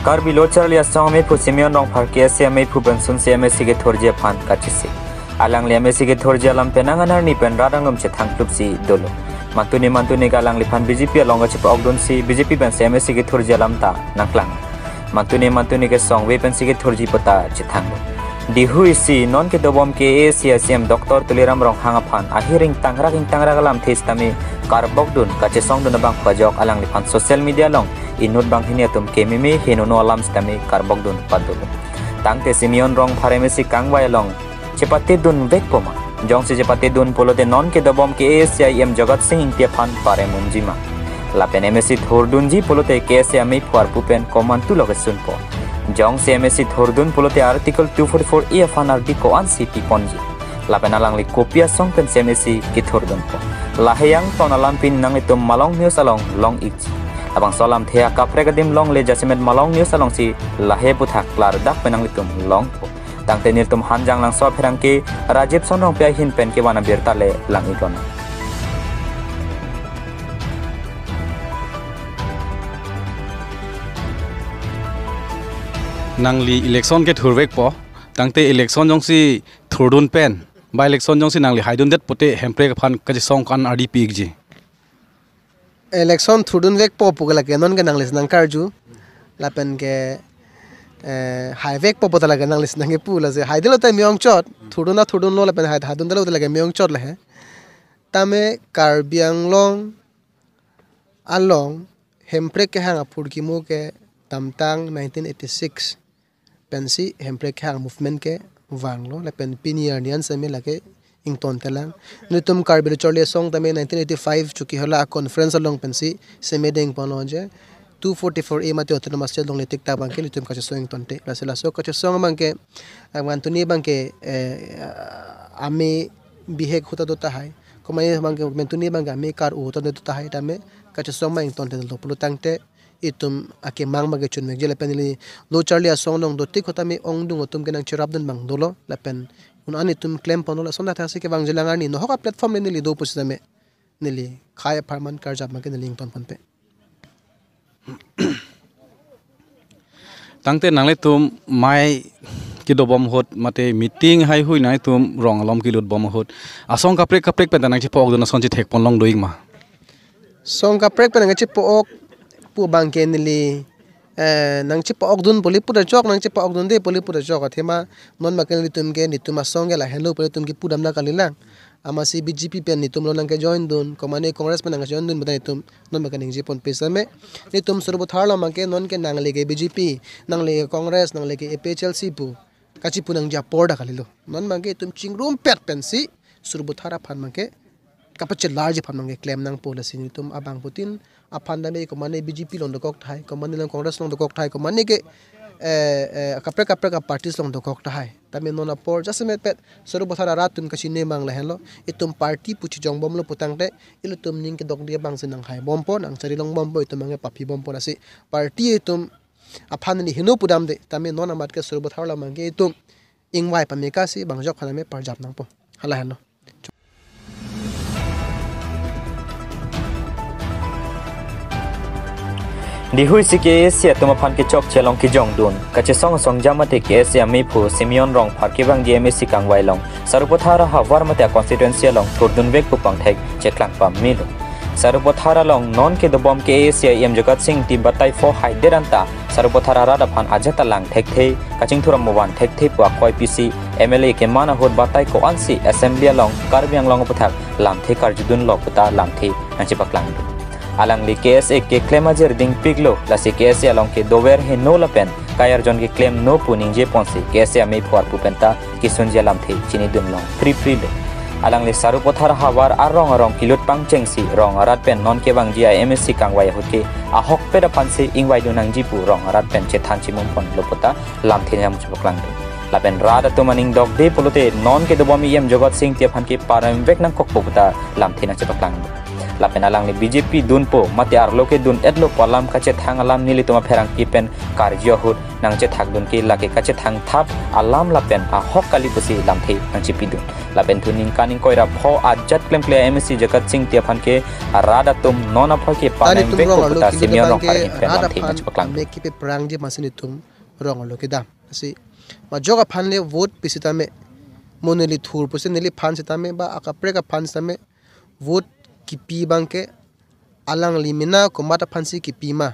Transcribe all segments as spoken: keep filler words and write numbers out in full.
Karbi Lo Charli Asong amephu Simeon Rongphar K S A amephu pen sunsi M A C kethurji aphan kachesik. Alangli M A C kethurji alam penang anarni pen rat anglum chethang klupsi dolo. Mantuni mantuni ke alangliphan B J P along kachepa-okdunsi B J P pensi M A C kethurji alam ta nangklang. Mantuni mantuni ke songve pensi kethurji puta chethanglo. Dihui si non kedobom ke A A C C M Doctor Tuliram Ronghang aphan ahiring tangrak ingtangrak alamthe sitame karbokdun kachesongdun abang pajok alangliphan social media along inut banghini atum kememe henono alam sitame karbokdun padolo. Tangte Simeon Rongphar M A C kangvai along chepatedunvekpo ma? Jongsi chepatedun pulote non kedobom ke A A C C M Jagat Sing Ingti aphan parem unji ma? Lapen M A C thurdunji pulote K S A amephu arpu pen komantulo kesunpo? Jongsi M A C thurdun pulote Article two forty-four A aphan ardi ko-ansi piponji? Lapen alangli kopi asong pensi M A C kethurdunpo? Lahei angton alam pini nanglitum Malong News along long-ikji. Labangso alamthe akaprek adim longle jasemet Malong News alongsi lahei aputhak klardak pen nanglitum longpo. Tangte nelitum Hanjanglangso apherangke Rajiv Sonrongpi ahin pen kevan abirta le lang-iklonang. Nangli election kethurvekpo, tangte election jongsi thurdun pen, by election jongsi nangli haidundet pote Hemprek aphan kachesong ko-an ardi pi-ikji? Election thurdunvekpo pu ke lake non ke nangli nangkarju. Lapen ke, eh, haivekpo puta lake nangli nangkepu lasi. Haidelo te me-ongchot, thurdun na thurdunlo lapen hai, haidundelo te lake me-ongchot le he. Tame Karbi Anglong along Hemprek kehang aphurkimo ke damtang nineteen eighty-six pensi Hemprek kehang movement kevanglo, lapen pini arni an seme lake ingtontelang. Nelitum Karbi Lo Charli Asong tame nineteen eighty-five chuki hala conference along pensi seme dengponlo je two forty-four A mate autonomous state longle tik ta abangke nelitum kachesong ingtonte. Lasi laso kachesong abangke, ah, mantuni abangke, eh, ame bihek ahut ta do tahai. Komane abangke mantuni abangke ame kar-u ahut ta do tahai tame kachesong abang ingtonte dolo pulo tangte itum akemang abangke chunvekji lapen neli Lo Charli Asong along dotik ahut tame ongdung atum ke nangcherapdun abang dolo lapen un-an itum klemponlo lason athasi kevangjilang arni nohok a-platform le neli do pusitame neli khei apharman karjap abangke neli ingtonponpe. Tangte nanglitum mei kedobom ahut mate meeting haihui nanglitum rong alom kelutbom ahut asong kaprek kaprek pen ta nangchepa-okdun ason chethekpon long do-ik ma? Song kaprek pen nangchepa-ok pu abangke neli, eh, nangchepa-okdun poli puta chok, nangchepa-okdunde poli puta chok. Athema non abangke nelitum ke, nelitum asong ke lahenlo poli itum kepudam na kalilang. Amatsi B J P pen nelitum lo nangkejoindun, komane Congress pen nangkejoindun puta nelitum non abangke ningjeponpe seme. Nelitum Sarupathar along abangke non ke nangle ke B J P, nangle ke Congress, nangle ke A P H L C pu kachepu nangji apor ta kalilo. Non abangke itum chingrumpet pensi Sarupathar aphan abangke kapachelarji aphan abangke klem nangpo lasi nelitum abangphutin aphan tame komane B J P along dokok tahai, komane along Congress along dokok tahai, komane ke, eh, eh, kaprek kaprek a-parties along dokok tahai. Tame non apor jasemetpet Sarupathar arat atum kachini mang lahenlo. Itum party pu chijong bomlo putangte ilitum ning kedokde abangsi nanghaibompo, nangchari longbompo, itum abangke paphibompo lasi party itum aphan neli heno pudamde, tame non amat ke Sarupathar along abangke itum ingvai pamekasi bang jok aphan tame parjap nangpo. Hala henlo. Dihui si K S A atum aphan kechokche along kejongdun kachesong asong jam mate K S A amephu Simeon Rongphar kevangji M A C kangvai along Sarupathar ahavar mate a-constituency along thurdunvek pu pangthek cheklang pamelo. Sarupathar along non kedobom K S A M Jagat Sing Ingti batai pho haidet anta Sarupathar arat aphan ajat alang thekthe, kachingthur amovan thekthe pu akoi pisi M L A keman ahut batai ko-ansi assembly along Karbi Anglong aputhak lamthe karjudunlo puta lamthe nangchepaklangdun. Alangli K S A keklem ajir dingpiklo, lasi K S A along ke dover heno lapen kayarjon keklemno pu ningjeponsi K S A amephu arpu penta kesunji alamthe chinidunlong priprilo. Alangli Sarupathar ahavar arong arong kelut pangchengsi rong arat pen non kevangji a-M A C kangvai ahut ke ahokpet aphansi ingvaidun nangji pu rong arat pen chethan chimumponlo puta lamthe nangchepaklangdun. Lapen rat atum aning dokde pulote non kedobom E M Jagat Sing Ingti aphan ke paremvek nangkokpo puta lamthe nangchepaklangdun. Lapen alangli B J P dunpo mate arlo kedun-etlo pu alam kachethang alam nelitum apherangke pen karju ahut nangchethakdun ke lake kachethang thap alam lapen ahok kali pusi lamthe nangchipidun. Lapen thu ningkan ingkoi ra pho ajat klemkle M A C Jagat Singti aphan ke rat atum non aphan ke ta nelitum paneng rong vekpo arlo puta kedo Simeon abang ke Rongphar ahin pen rat lamthe aphan nangchipaklang. Mek kepaprangji masi nelitum rong arlo kedam. Lasi majok aphan le vote pi sitame, mo neli thur pusi neliphan sitame ba akaprek aphan sitame vote kipi abang ke alangli mena komat aphansi kipi ma,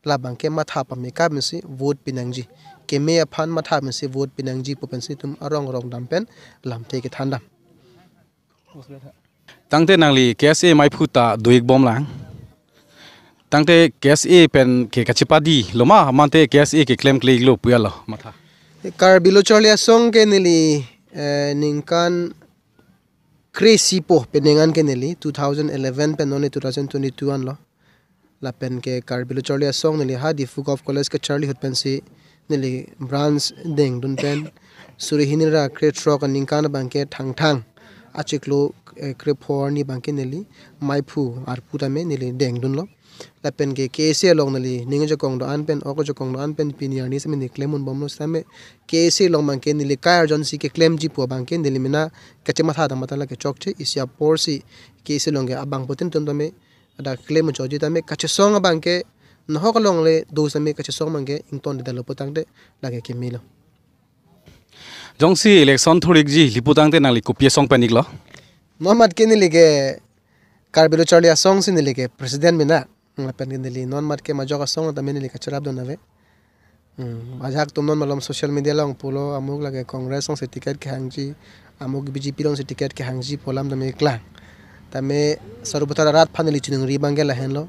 labang ke matha pameka pensi vote pinangji. Keme aphan matha pensi vote pinangji pu pensi nelitum arong rong dam pen lamthe kethan dam. Tangte nangli K S A maiphu ta do-ik bomlang. Tangte K S A pen ke kachepadi lo ma, mate K S A ke klemkle-iklo pu-alo matha. Karbi Lo Charli Asong ke neli, eh, ningkan kre-isi po penang an ke neli two thousand eleven pen non two thousand twenty-two anlo. Lapen ke Karbi Lo Charli Asong neli ha Diphu Govt College kacharli ahut pensi neli branch dengdun pen suri hini ra krethrok aningkan abang ke Thangthang achiklo, eh, krepho arni abang ke neli maiphu arpu tame neli dengdunlo. Lapen ke K S A along neli ning ajakong do-an pen, ok ajakong do-an pen pini arni sitame neli klem-un bomlo sitame K S A along abang ke neli kai arjonsi keklemji pu abang ke neli mena kachematha dam mate lake chokche, isi aporsi K S A along ke abangphutin atum tame ada klem-un chokji tame kachesong abang ke nahok along le do sitame kachesong abang ke ingtondedetlo pu tangte lake kemelo. Jongsi election thur-ikji li pu tangte nangli kopi asong pen-iklo? Non mat ke neli ke Karbi Lo Charli Asong si neli ke president mena. Lapen ke neli non mat ke majok asong tame neli kacherapdun ave. Hmm, ajahak atum non malom social media along pulo amuk lake Congress alongsi ticket kehangji, amuk B J P alongsi ticket kehangji pu alam tame klang. Tame Sarupathar arat aphan neli chiningri abang ke lahenlo.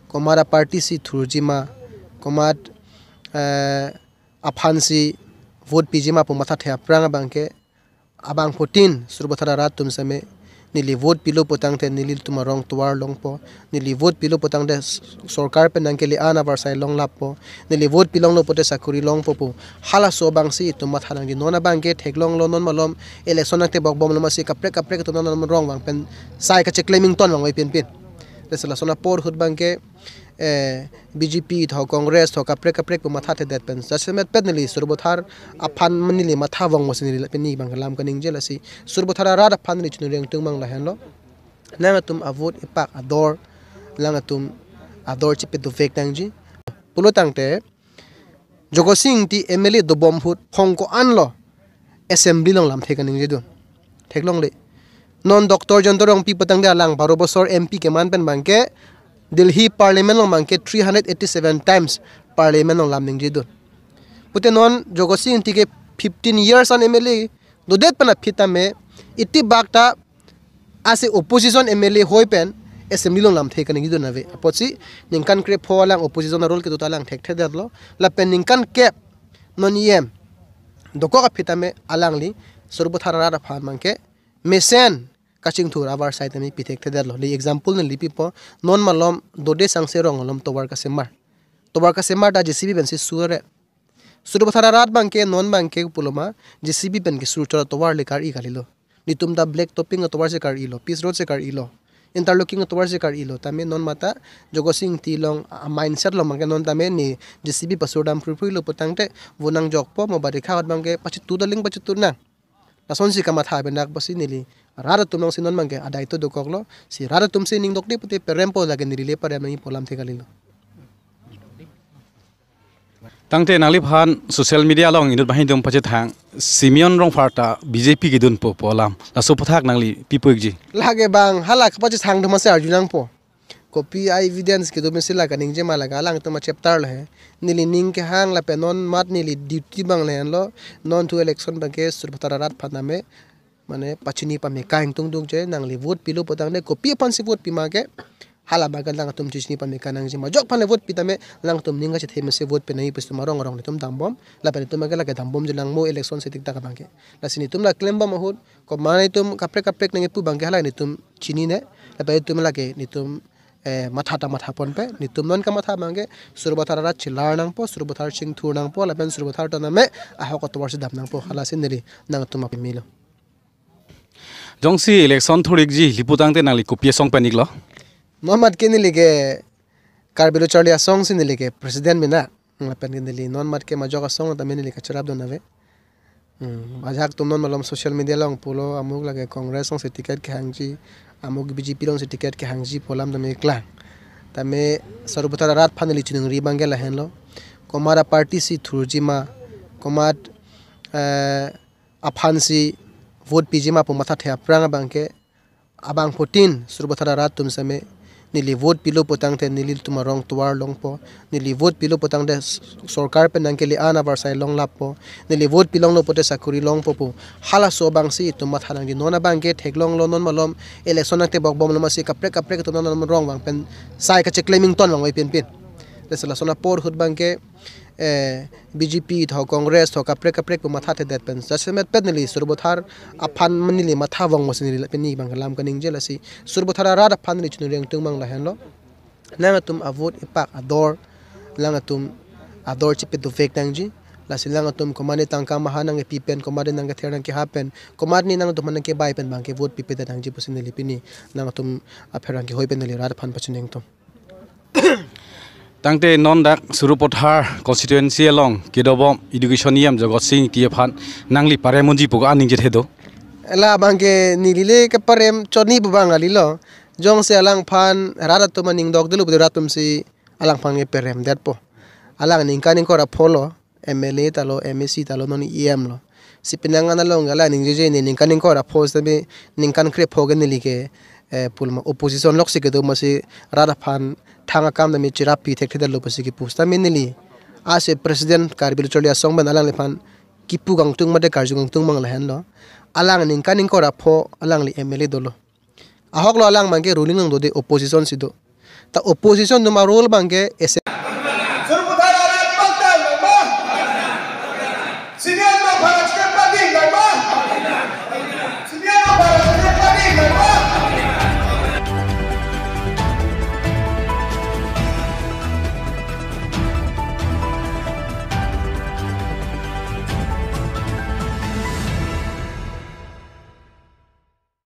Komat aparty si thurji ma, komat, eh, aphansi vote piji ma pu mathathe aphrang abang ke abangphutin Sarupathar arat atum sitame neli vote pilo pu tangte nelitum arong tovar longpo, neli vote pilo pu tangte s-, sorkar pen nangkele-an avarsai longlappo, neli vote pilonglo pute sakori longpo pu halaso abangsi itum matha nangji. Non abang ke theklonglo non malom election nangtebok bomlo masi kaprek kaprek atum non malom rong vang pen sai kacheklem ington vangve pinpin. Lasi lason apor ahut abang ke eh, B J P tho Congress tho kaprek kaprek pu mathathedet pen jasemet pet neli Sarupathar aphan neli matha vong mosi neli pini abang lam kaningje lasi Sarupathar arat aphan neli chiningri ingtung abang lahenlo. Nangtum avote ipak ador, nangtum ador chipedovek nangji. Pulo tangte Jagat Sing Engti M L A dobom ahut phongko anlo assembly along lamthe kaningjedun. Theklongle. Non Doctor Jayanta Rongpi pu tangte alang baro bosor M P keman pen abang ke Delhi Parliament along abang ke three hundred eighty-seven times Parliament along lam ningjedun. Pute non Jagat Sing Engti ke fifteen years an M L A dodet pen aphi tame iti bak ta ase opposition M L A hoi pen assembly along lamthe kaningjedun ave. Apotsi ningkan krepho alang opposition arole kedo ta alang thekthedetlo. Lapen ningkan kep non E M dokok aphi tame alangli Sarupathar arat aphan abang ke mesen kachingthur avarsai tame pithekthedetlo. Li example neli pipo, non malom dode sangse rong malom tovar kasemar. Tovar kasemar ta J C B pensi sure. Sarupathar arat abang ke non abang ke puloma J C B pen kesur chot atovar le kar-i kalilo. Netum ta black topping atovar si kar-ilo, pitch road si kar-ilo, interlocking atovar si kar-ilo. Tame non mata Jagat Sing Engti along a-mindset along abang ke non tame ne J C B pasur dam phruiphrui lo pu tangte vo nangjokpo mo barikha ahut abang ke pachitu daling pachitu nang. Lasonsi kamatha benak pasi neli rat atum alongsi non abang ke adai to dokoklo, si rat atum si ning dokde pute perempo lake neli le parem nangji pu alamthe kalilo. Tangte nangliphan social media along inut banghini atum pachethang Simeon Rongphar ta B J P kedunpo pu alam, laso aphuthak nangli pi pu-ikji? Lake abang hala kapachethang atum si arju nangpo. Kopi a-evidence kedo mesi lake ningje ma lake alangtum a-chapter lo he. Neli ning kehang lapen non mat neli duty abang lahenlo. Non thu election abang ke Sarupathar arat aphan tame mane pachini pameka ingtungtungche, nangli vote pilo pu tangte kopi aphansi vote pima ke hala abang ke alangtum chini pameka nangji. Majok aphan le vote pi tame alangtum ning kachethe mesi vote pinangji pusi itum arong arong netum dambom. Lapen itum ke lake dambomji lang mo election si thikthak abang ke. Lasi netum la klembom ahut komat itum kaprek kaprek nangkipu abang ke hala netum chinine. Lapen itum lake netum, eh, matha ta mathaponpe. Netum non kamatha abang ke Sarupathar arat chelar nangpo, Sarupathar chingthur nangpo, lapen Sarupathar ta name ahok atovar si dam nangpo. Halasi neli nangtum aphan melo. Jongsi election thur-ikji li pu tangte nangli kopi asong pen-iklo? Non mat ke neli ke Karbi Lo Charli Asong si neli ke president mena. Lapen ke neli non mat ke majok asong tame neli kacherap dun ave. Hmm, ajahak atum non malom social media along pulo amuk lake Congress alongsi ticket kehangji, amuk B J P alongsi ticket kehangji pu alam tame klang. Tame Sarupathar arat aphan neli chiningri abang ke lahenlo. Komat aparty si thurji ma, komat, eh, aphan si vote piji ma pu mathathe aphrang abang ke, abangphutin Sarupathar arat atum seme neli vote pilo putangte nelitum arong tovar longpo, neli vote pilo putangte s-, sorkar pen nangkele-an avarsai longlappo, neli vote pilonglo pute sakuri longpo pu halaso abang si itum matha nangji. Non abang ke theklonglo, non malom election nangtebok bomlo masi kaprek kaprek itum non malom rong vang pen sai kachekleming ton vang oi pinpin. Lasi lason apor ahut abang ke, eh, B J P tho, Congress tho, kaprek kaprek pu mathathedet pen jasemet pen neli Sarupathar aphan neli matha vong mosi neli pini abang ke lam kaningje. Lasi Sarupathar arat aphan neli chiningri ingtung abang lahenlo. Nangtum avote ipak ador, nangtum ador chipe dovek nangji. Lasi nangtum komatne tangka maha nangkepi pen, komatne nangkether nangkeha pen, komatne nangtum nangkebai pen abang ke vote pipedet nangji pusi neli pini nangtum apherangke hoi pen neli rat aphan pachiningtum. Tangte non dak Sarupathar constituency along kedobom education E M Jagat Sing Engti aphan nangli parem unji pu ko-an ningje thedo? Ela abang ke neli le keparem chotni pu abang kalilo. Jongsi alangphan rat atum aning dokdelo pute rat atum si alangphan keparemdetpo. Alang ningkan ingkoi ra pho lo, M L A ta lo, M A C ta lo, non E M lo. Si penang an along alang ningjeje ne ningkan ingkoi ra pho sitame ningkan krepho ke neli ke, eh, pulma opposition loksi kedo masi rat aphan thang akam tame cherap pi thekthedetlo pusi kepu sitame neli ase president Karbi Lo Charli Asong pen alangliphan kipu kangtung mate karju kangtung abang lahenlo. Alang ningkan ingkoi ra pho alangli M L A dolo. Ahok lo alang abang ke ruling along dode, opposition si do. Ta opposition atum arole abang ke